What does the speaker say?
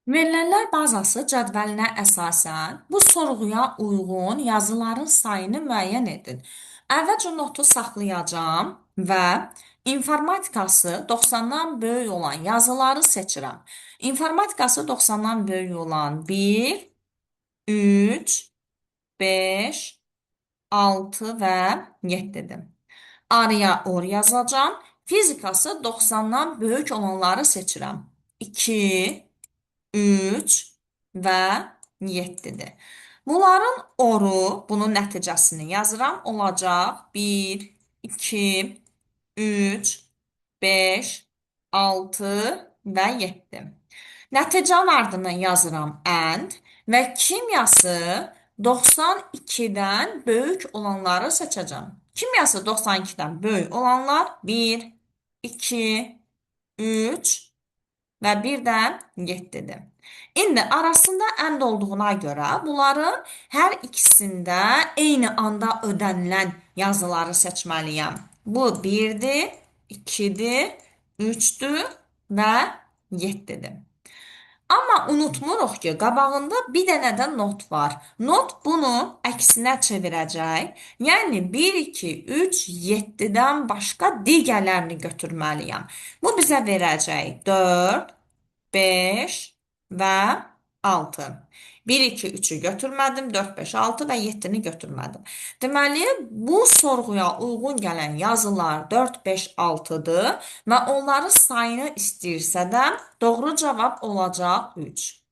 Verilənlər bazası cədvəlinə əsasən bu sorğuya uyğun yazıların sayını müəyyən edin. Əvvəlcə notu saxlayacağam və informatikası 90-dan böyük olan yazıları seçirəm. İnformatikası 90-dan böyük olan 1, 3, 5, 6 və 7-dir. Araya or yazacağam. Fizikası 90-dan böyük olanları seçirəm. 2, 3 və 7-dir. Bunların oru, bunun nəticəsini yazıram, olacaq 1, 2, 3, 5, 6 və 7. Nəticənin ardından yazıram and və kimyası 92-dən böyük olanları seçəcəm. Kimyası 92-dən böyük olanlar 1, 2, 3 və bir də 7-dir. İndi arasında and olduğuna görə bunların hər ikisində eyni anda ödənilən yazıları seçməliyəm. Bu 1-dir, 2-dir, 3-dür və 7-dir. Amma unutmuruq ki, qabağında bir dənə də not var. Not bunu əksinə çevirəcək. Yəni 1, 2, 3, 7-dən başqa digərlərini götürməliyəm. Bu bizə verəcək 4, 5 və 6. 1, 2, 3-ü götürmədim, 4, 5, 6 və 7-ni götürmədim. Deməli, bu sorğuya uyğun gələn yazılar 4, 5, 6-dır və onların sayını istəyirsə də doğru cavab olacaq 3.